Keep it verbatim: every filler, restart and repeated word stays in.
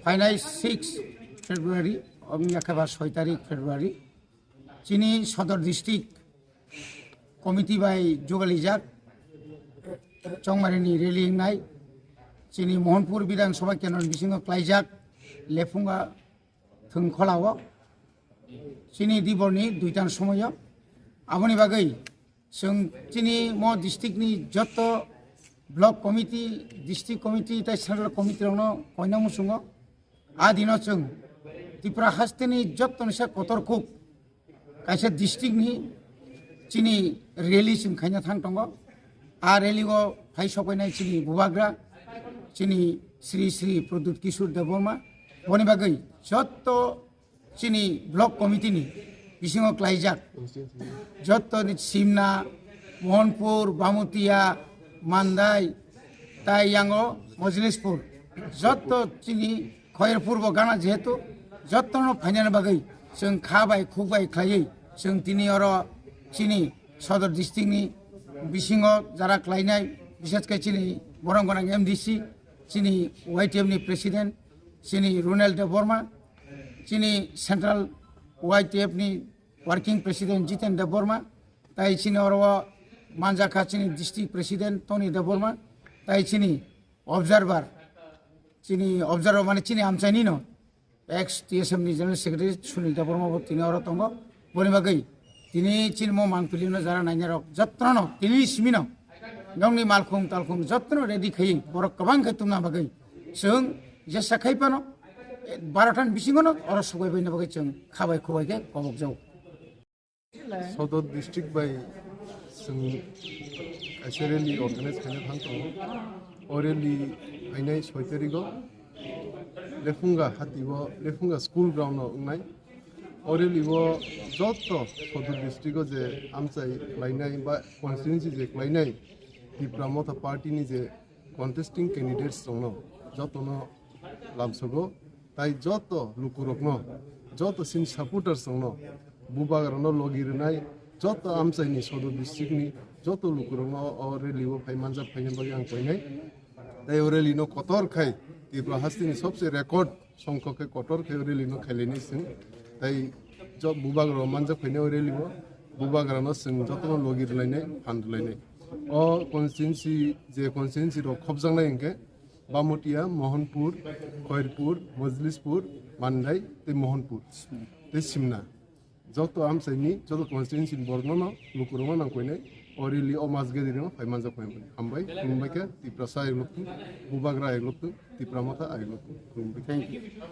Phainai six February, oboni yakhe ba soi tarik February, chini Sodor District Committee bai jugalijak Chongmarini rally wngnai, chini Mohanpur Bidhan Sabha Kendroni bisingo klaijak Lephunga Thwngkholao, chini diborni duitan somoyo. Aboni bagwi chwng chini mo district ni joto block committee, district committee tei central committee rokno koina muchungo. A dino chwng Tripura hasteni jottoni se kotor kuk kaisa district ni chini rally chwng khaina thang tongo. A rally o phai sokainai chini bubagra, chini Sri Sri Pradyut Kishore Debbarma. Boni bagwi jotto chini block committee ni bisingo klaijak, jotto ni Simna, Mohanpur, Bamutia, Mandai, tai yango Mojlispur, jotto chini Khairpur bo gana jehetu, jotto no phainani bagwi chwng kha bai khuk bai khlaiwi chwng tini oro chini Sodor district ni bisingo jara klainai, bishesh khe chini borom gwnang M D C, chini Y T F ni president, chini Runel Debbarma, chini central Y T F ni working president Jiten Debbarma, tai chini oro manjakha chini district president Tony Debbarma, tai chini observer, chini observer mane chini amchaini no ex T S M ni general secretary Sunil Debbarma bo tini oro tongo. Boni bagwi tini chini mo mangpili no jara naina rok jotto no tini simi no nongni malkhung talkhung jotto no ready khai borok kwbang khe tumna bagwi chwng jesa khai pano barotan bisingo no oro subai baina bagwi chwng khabai khubai khe kobok jago. Sodor district bai chwng kaisa rally organize khaina thang tongo. O rally phainai soi tarigo Lephunga hati o, Lephunga school ground o wngnai. O rally o joto Sodor district o je amchai khlainai ba constituency je khlainai Tipra Motha party ni je contesting candidates rokno jotono lamsogo, tai joto lukurokno, joto chini supporters rokno, bubagrano logi rwnai, joto amchaini Sodor district ni joto lukurokno o rally o phai manjak phaina bagwi ang koinai. Tai o rally no kotor khai Tripura hasteni sobse record songkho khe kotor khe o rally no khailainai chwng. Tai jo bubagra manjak phainai o rally o, bubagrano chwng jotono logi rwlainai, phan rwlainai. O constituency, je constituency rok khopjaknai hwnkhe Bamutia, Mohanpur, Khairpur, Mojlispur, Mandai tei Mohanpur tei Simna. Joto amchaini, joto constituency ni borokno no lukurokno nang koinai o rally o mass gathering o phai manjak phai mani. Hambai, khulumbai khe Tiprasa ayuk lokthung, bubagra ayuk lokthung, Tipra Motha ayuk lokthung. Khulumbai. Thank you.